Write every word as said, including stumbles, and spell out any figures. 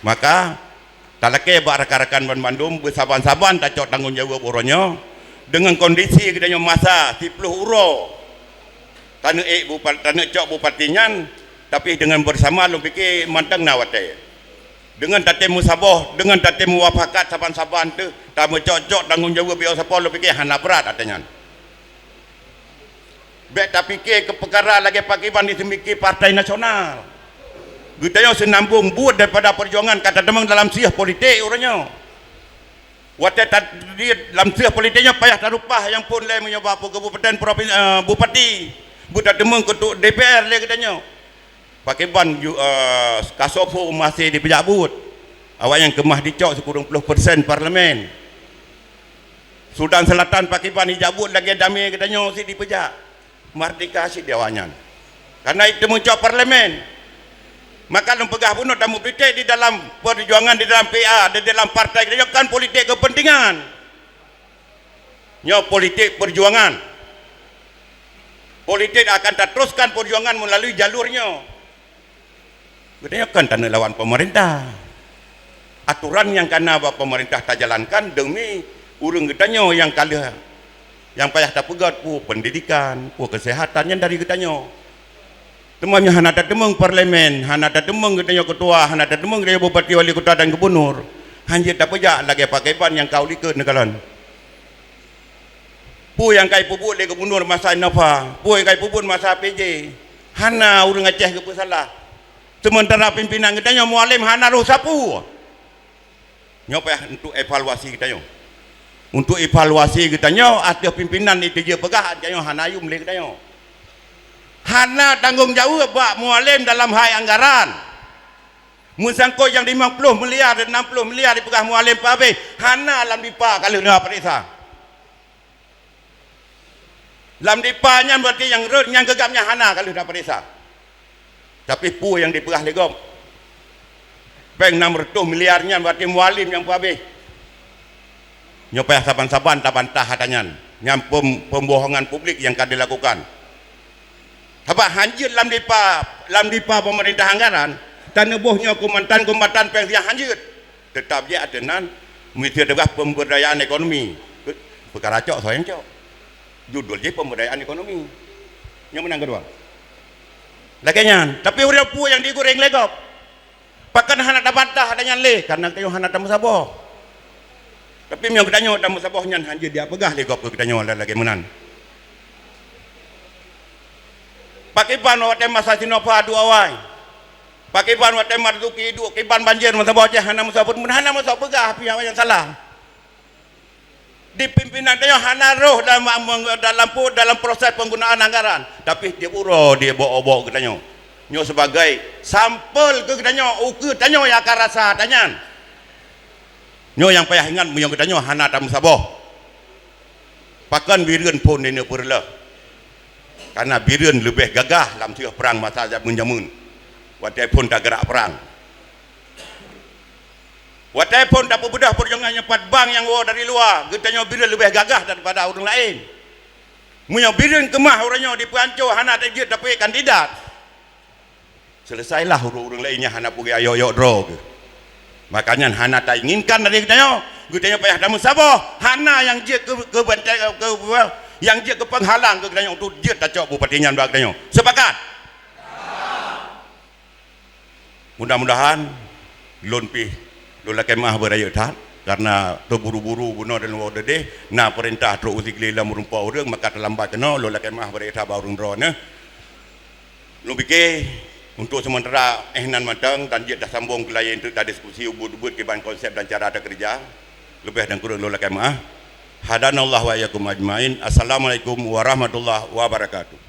Maka, talakée bak rakan-rakan banmandum beusaban-saban tacok tanggong jaweueb uroe nyoe, deungon kondisi geutanyoe masa siploh uroe taneuk ék bupa-, taneuk cok bupati nyan, tapi deungon beusama lôn pike mantong na watée. Deungon tatem meusaboh, deungon tatem mufakat saban-saban teuh, tameucok-cok tanggong jaweueb bak sapo lôn pike hana brat até nyan. Bék tapike keu peukara lagée pakriban di seumiki Partai Nasional. Geutanyoe seunambong buet daripada peujuangan ka tateumong dalam sieh politik uroe nyoe. Watée ta-, di lam sieh politik nyoe payah tarupah nyang phon lé meunyoe bak keu kabupaten, propin-, eh, bupati, beutateumong keu D P R lé geutanyoe. Pakriban ju-, eh, Kasopho maséh dipeujak buet. Awaknyan keumah dicok sikureueng ploh persen parlemen. Sudan Selatan pakriban ijak buet lagée damé geutanyoe sit dipeujak. Merdeka sit di awaknyan. Karena itu meucok parlemen. Maka lôn peugah bunoe tameupritek di dalam perjuangan, di dalam P A, di dalam partai geutanyoe kan politik kepentingan. Nyoe politik perjuangan. Politik akan tateruskan perjuangan melalui jalur nyoe. Geutanyoe kon taneuk lawan pemerintah. Aturan nyang kana bak pemerintah tajalankan demi ureuëng geutanyoe nyang ka lheueh, nyang payah tapeugét peue pendidikan, peue kesehatan nyan dari geutanyoe. Teuma nyoe hana tateumong parlemen, hana tateumong geutanyoe ketua, hana tateumong geutanyoe bupati, wali kota dan gubunur. Hanjeuet tapeujak lagée pakriban nyang ka u likot neukalon. Peue nyang ka ipeubuet lé gubunur masa Innova, peue nyang ka ipeubuet masa P J, hana ureuëng Aceh geupeusalah. Seumeuntara pimpinan geutanyoe Mualem hana roh sapeue. Nyoe payah untuk evaluasi geutanyoe. Untuk evaluasi geutanyoe ateueh pimpinan nyang teupeugah geutanyoe hana yum lé geutanyoe. Hana tanggong jaweueb bak Mualem dalam hai anggaran. Meusangkot nyang limong ploh miliar dan enam ploh miliar dipeugah Mualem peuhabéh, hana lam dipa ka lheueh neupareksa. Lam dipa nyan berarti nyang rhot nyang geugam nyan hana ka lheueh tapareksa. Tapi peue nyang dipeugah lé gob? Péng enam ratus miliar nyan berarti Mualem nyang peuhabéh. Nyoe payah saban-saban tabantah ata nyan. Nyan pem-, pembohongan publik nyang ka dilakukan. Sabab hanjeuet lam dipa, lam dipa pemerintah anggaran, taneuboh nyoe kombatan-kombatan péng siah hanjeuet. Teutab jih ateueh nan, miseue tugaih pemberdayaan ekonomi. Peukara cok soe nyang cok. Judul jih pemberdayaan ekonomi. Nyang meunang keudua. Lagée nyan, tapi ureuëng peue nyang digureng lé gob? Pakon hana tabantah ata nyan lé? Karena geutanyoe hana tameusaboh. Tapi meunyoe geutanyoe tameusaboh nyan hanjeuet dipeugah lé gob keu geutanyoe lagée meunan. Pakriban watée masa Sinova duek awai? Pakriban watée Marzuki duek kiban banjir meusaboh cit hana meusaboh, hana meusaboh peugah pihak nyang salah. Di pimpinan tanyoe hana roh dalam, dalam, dalam proses penggunaan anggaran, tapi tieb uroe diobok-obok geutanyoe. Nyoe sebagai sampel keu geutanyoe, ukeue tanyoe nyang akan rasa ata nyan. Nyoe nyang payah ingat meunyoe geutanyoe hana tameusaboh. Pakon Bireuen phon neuneuk peureuleh? Karena Bireuen leubeh gagah lam sigoe prang masa jameun-jameun. Watée phon tageurak prang. Watée phon tapeubeudoh peujuangan nyoe pat bang nyang woe dari luwa, geutanyoe Bireuen leubeh gagah daripada ureuëng laén. Meunyoe Bireuen keumah uroe nyoe dipeuhanco hana tajeuet tapeuék kandidat, seuleusailah ureuëng-ureuëng laén nyang hana peugah yok-yok droe geuh. Maka nyan hana tainginkan dari geutanyoe. Geutanyoe payah tameusaboh, hana nyang jeuet keu, keu banteng, keu, nyang jeuet keu peunghalang keu geutanyoe untuk jeuet tacok bupati nyan bak geutanyoe. Sepakat? Mudah-mudahan lôn pih, lôn lakée meuáh beurayeuk that, karena teuburu-buru bunoe dan woe udeuh, na peurintah trok usigli lam rumpok ureuëng, maka teulambat keunoe, lôn lakée meuáh beurayeuk that bak ureuëng droeneuh. Lôn pike, untuk sementara éh nan mantong dan jeuet tasambong keu laén teuk tadiskusi ubit-ubit kiban konsep dan cara takeureuja. Leubeh dan kureueng lôn lakée meuáh. Hadanallahu wa iyyakum ajmain. Assalamualaikum warahmatullahi wabarakatuh.